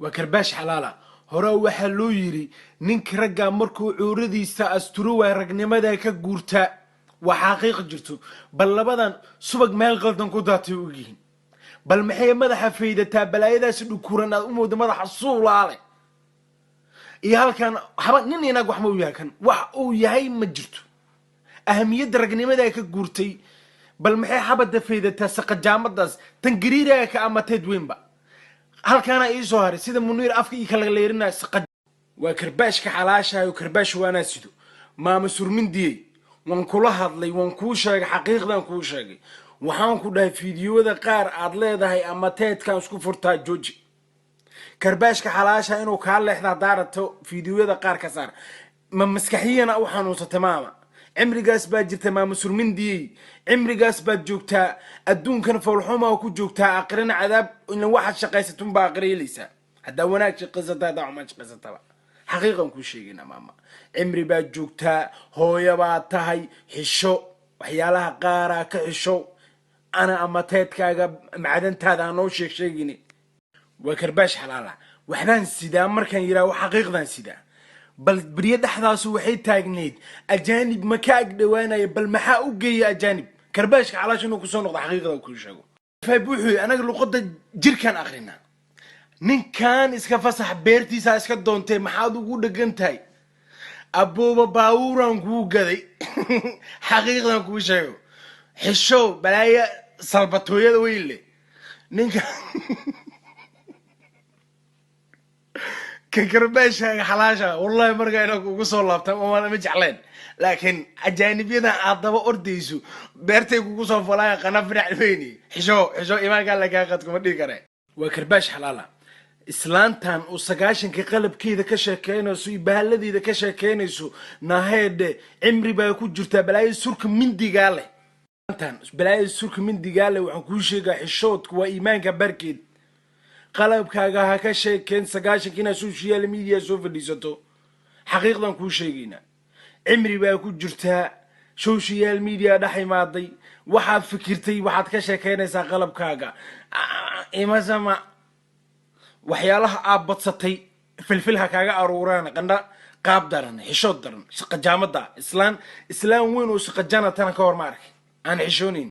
Waa karbaash xalaala. Hore waxaa loo yidhi, ninka raggaa markuu cuuradiisa asturo, waa ragnimada ka guurta. Waa xaqiiq jirto. Bal labadan subag meel qaldan ku daatay u ogyihiin. Bal maxay madaxa faydataa balaayadaasi dhukuran aad u moodo madaxa suulaale iyo halkan haba nin inaag wax ma u yahay kan wax uu yahay ma jirto. Ahamiyadda ragnimada ka guurtay. Bal maxay xabada faydataa saqajaamadaas tan gariiraga ka amateed weynba halkaana ii soo haray sida Muniir afka ii kala leerinaya saqa. Waa karbaashka xalaashahay oo karbaash waanaa sido. Maama Surmindiyey, waan kula hadlay, waan kuu sheegay, xaqiiqdan kuu sheegay. Waxaan ku dhahay, fiidiyowada qaar aad leedahay ama teedkan isku furtaa, jooji. Karbaashka xalaasha inuu kaa leexda haddaa rabto, fiidiyowada qaar ka saar. Ma maskaxiyana u xanuunsatay, maama? Cimrigaas baad jirta, maama Surmindiyey, cimrigaas baad joogtaa. Adduunkan foolxumaa ku joogtaa, aqrina cadaab. Ilan waxaad shaqaysatunbaa aqri helaysaa, haddaa wanaag shaqaysata, haddaa xumaan shaqaysataba. Xaqiiqan kuu sheegaynaa, maama, cimri baad joogtaa, hooyo baad tahay, xisho. Waxyaalaha qaaraa ka xisho. Ana ama teedkaaga macdantaada aan noo sheeg sheegini. Waa karbaash xalaala. Waxbaan sidaa markaan yidhaha, xaqiiqdan sidaa. Bal beryo dhexdaasu waxay taagneyd ajaanib ma ka ag dhawaanaya. Bal maxaa u geeya ajaanib karbaashka xalaasha inuu kusoo noqdo? Xaqiiqda kuu sheego. Buuxuy anaga luqadda jirkaan akrinaa. Ninkan iska fasax, beertiisaa iska doontay. Maxaad ugu dhegan tahay, abooba? Baawuuraan kuu gaday. Xaqiiqdan kuu sheego, xisho. Balaaya salbatooyada weyn leh ninka ka karbaashaaga xalaasha. Wallahi markaa inaa kugu soo laabtaan ma jecleen, laakiin ajaanibyadan aad daba ordayso beertay kugu soo falaya qana finac weyni. Xisho, xisho, imaankaa lagaa qad kuma dhihi kare. Waa karbaash xalaala. Islaantan uu 90-ka qalabkeeda ka sheekeynayso iyo bahaladeeda ka sheekeynayso, naheedhe, cimri baa ku jirtaa. Balaayo surka mindigaa leh, islaantan balaayada surka mindigaa leh. Waxaan kuu sheegaa, xishoodku waa iimaanka barkeed. Qalabkaaga ha ka sheekeen 90-ka inaad social media soo fadhiisato. Xaqiiqdan kuu sheegaynaa, cimri baa ku jirtaa. Social media dhex imaaday, waxaad fikirtay, waxaad ka sheekeynaysaa qalabkaaga imasama waxyaalaha aad badsatay. Filfil ha kaaga aruuraan. Qandha qaab daran, xishood daran, shaqajaamada islaan, islaan weyn oo shaqajanatana ka hor ma arkay aan xishoonayn.